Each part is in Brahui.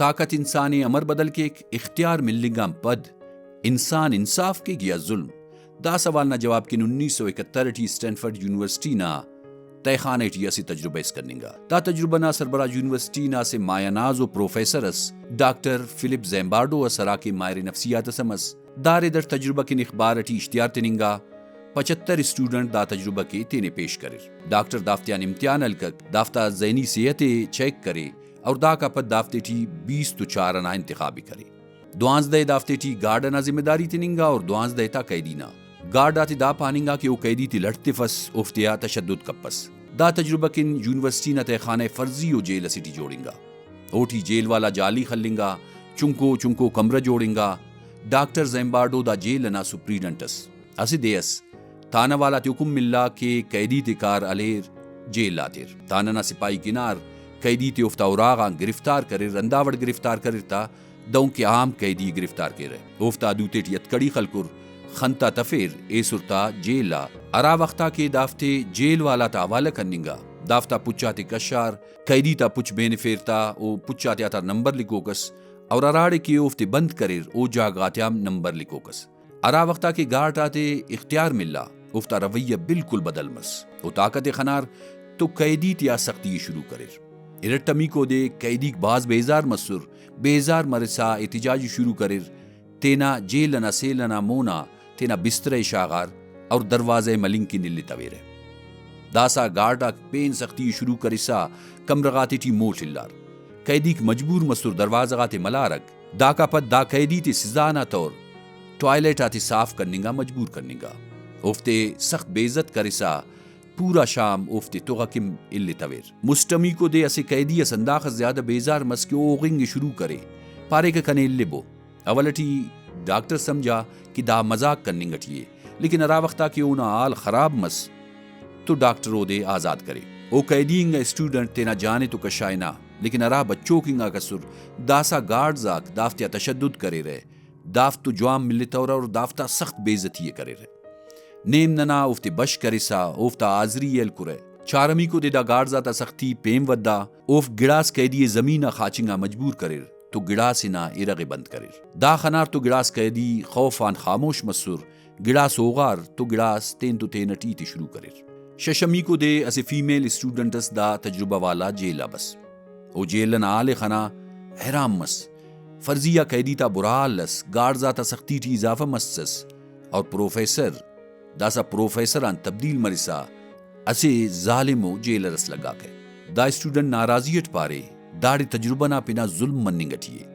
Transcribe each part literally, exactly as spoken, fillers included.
طاقت انسان ءِ امر بدل کیک؟ اختیار ملنگ آن پد انسان انصاف کیک یا ظلم؟ دا سوال نا جواب کن انیس سو اکہتر ٹی اسٹینفرڈ یونیورسٹی نا تہہ خانہ ٹی اسہ تجربہ اس کننگا۔ دا تجربہ نا سربراہ یونیورسٹی نا اسہ مایہ ناز و پروفیسر اس ڈاکٹر فلپ زیمبارڈو اس، ہراکہ ماہر نفسیات اس ہم ئس۔ دا رداٹ تجربہ کن اخبار ٹی اشتہار تننگا۔ پچھتر اسٹوڈنٹ دا تجربہ کے تینے پیش کریر۔ ڈاکٹر دافتیان امتحان ہلکک، دافتا ذہنی صحت ءِ چیک کرے اور داکا پد دافتے ٹی بیست و چار ئنا انتخاب ءِ کرے۔ دوانزدہ ءِ دافتے ٹی گارڈ ئنا ذمہ داری تننگا اور دوانزدہ ءِ تا قیدی نا۔ گارڈ آتے دا پاننگا کہ او قیدی تے لٹ تفس، اوفتیا تشدد کپس۔ دا تجربہ کن یونیورسٹی نا تہہ خانہ ءِ فرضی و جیل اسے ٹی جوڑنگا۔ اوٹی جیل والا جالی خلنگا، چنکو چنکو کمرہ جوڑنگا۔ ڈاکٹر زیمبارڈو دا جیل ئنا سپریڈنٹ ئس۔ اسہ دے ئس تانہ والا تے حکم ملا کہ قیدی تے کار ہلیر جیل آتر۔ تانہ نا سپاہی کنار قیدی تے اوفتا اراغان گرفتار کریر، ہندا وڑ گرفتار کریر تا دہنکہ عام قیدی ءِ گرفتار کیرہ۔ اوفتا دوتے ٹی ہتھکڑی خلکر، خن تا تفیر، ایسر تا جیل آ۔ ہرا وخت آ کہ دافتے جیل والا تا حوالہ کننگا، دافتا پچ آتے کشار، قیدی تا پچ بینفیر تا او پچ آتیا تا نمبر لکھوک ئس، اور ہراڑے کہ اوفتے بند کریر، او جاگہ غاتیان نمبر لکھوک ئس۔ ہرا وخت آ کہ گارڈ آتے اختیار ملا، اوفتا رویہ بالکل بدل مس۔ او طاقت ءِ خنار تو قیدی تیا سختی ءِ شروع کریر۔ ارٹمیکو دے قیدیک بھاز بیزار مسر، بیزار مرسا احتجاج ءِ شروع کریر، تینا جیل ئنا سیل ئنا مونا تینا بسترہ ءِ شاغار اور دروازہ ءِ ملنگ کن الیتویرہ۔ داسہ گارڈ آک پین سختی ءِ شروع کرسا کمرہ غاتے ٹی مول الار۔ قیدیک مجبور مسر دروازہ غاتے ملارک۔ داکا پد دا قیدی تے سزا نا طور ٹوائلٹ آتے صاف کننگ آ مجبور کننگا۔ اوفتے سخت بے عزت کرسا پورا شام اوفتے تغ اکن الیتویر۔ مسٹمیکو دے اسہ قیدی ئس ہنداخس زیادہ بیزار مس کہ او اغنگ ءِ شروع کرے، پاریکہ کنے البو۔ اول ٹی ڈاکٹر سمجھا کہ دا مذاق کننگ ٹی ءِ، لیکن ہرا وخت آ کہ اونا حال خراب مس تو ڈاکٹر اودے آزاد کرے۔ او قیدی انگا اسٹوڈنٹ تینا جان ءِ تو کشا ہنا، لیکن ہرا بچوک انگاک اسر داسہ گارڈز آک دافتیا تشدد کریرہ، دافت تو جوان ملتورہ اور دافتا سخت بے عزتی ءِ کریرہ۔ نیم ننا اوفتے بش کرسا اوفتا حاضری ءِ ہلکرہ۔ چارمیکو دے دا گارڈز آتا سختی پین ودا اوفک گڑاس قیدی ءِ زمین آ خاچنگ آ مجبور کریر تو گڑاس ہنا ارغ ءِ بند کریر۔ دا خنار تو گڑاس قیدی خوف آن خاموش مسر، گڑاس اوغار تو گڑاس تین تو تین اٹ ہیت ءِ شروع کریر۔ ششمیکو دے اسہ فیمیل اسٹوڈنٹ اس دا تجربہ والا جیل آ بس۔ او جیل ئنا حال ءِ خنا حیران مس۔ فرضیہ قیدی تا برا حال ئس، گارڈز آتا سختی ٹی اضافہ مسس اور پروفیسر داسہ پروفیسر آن تبدیل مرسا اسہ ظالم ءُ جیلر اس لگاکہ۔ دا اسٹوڈنٹ ناراضی اٹ پارے، داڑے تجربہ نا پنا ظلم مننگ اٹی ءِ۔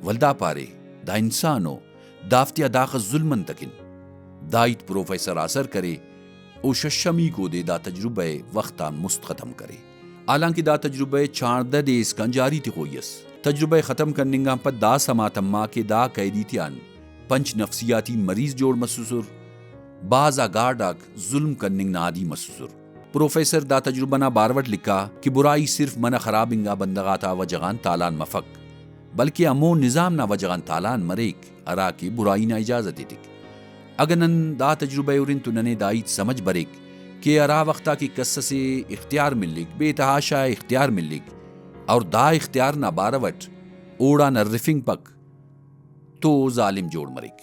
ولدا پارے، دا انسان ءُ، دافتیا داخس ظلم انت اکن؟ دا ہیت پروفیسر آ اثر کرے، او ششمیکو دے دا تجربہ ءِ وخت آن مست ختم کرے۔ حالانکہ دا تجربہ ءِ چاردہ دے اسکان جاری تخوئی ئس۔ تجربہ ءِ ختم کننگ آن پد دا سما تما کہ دا قیدی تیان پنچ نفسیاتی مریض جوڑ مسسر، بھاز آ گارڈ آک ظلم کننگ نا عادی مسسر۔ پروفیسر دا تجربہ نا بارو اٹ لکھا کہ برائی صرف منہ خراب انگا بندغ آتا وجہ غان تالان مفک، بلکہ ہمو نظام نا وجہ غان تالان مریک ہرا کہ برائی نا اجازت ایتک۔ اگہ نن دا تجربہ ءِ ہرن تو ننے دا ہیت سمجھ بریک کہ ہرا وخت آ کہ کس ئسے اختیار ملک، بے تحاشا اختیار ملک اور دا اختیار نا بارو اٹ اوڑان ہرفنگپک تو او ظالم جوڑ مریک۔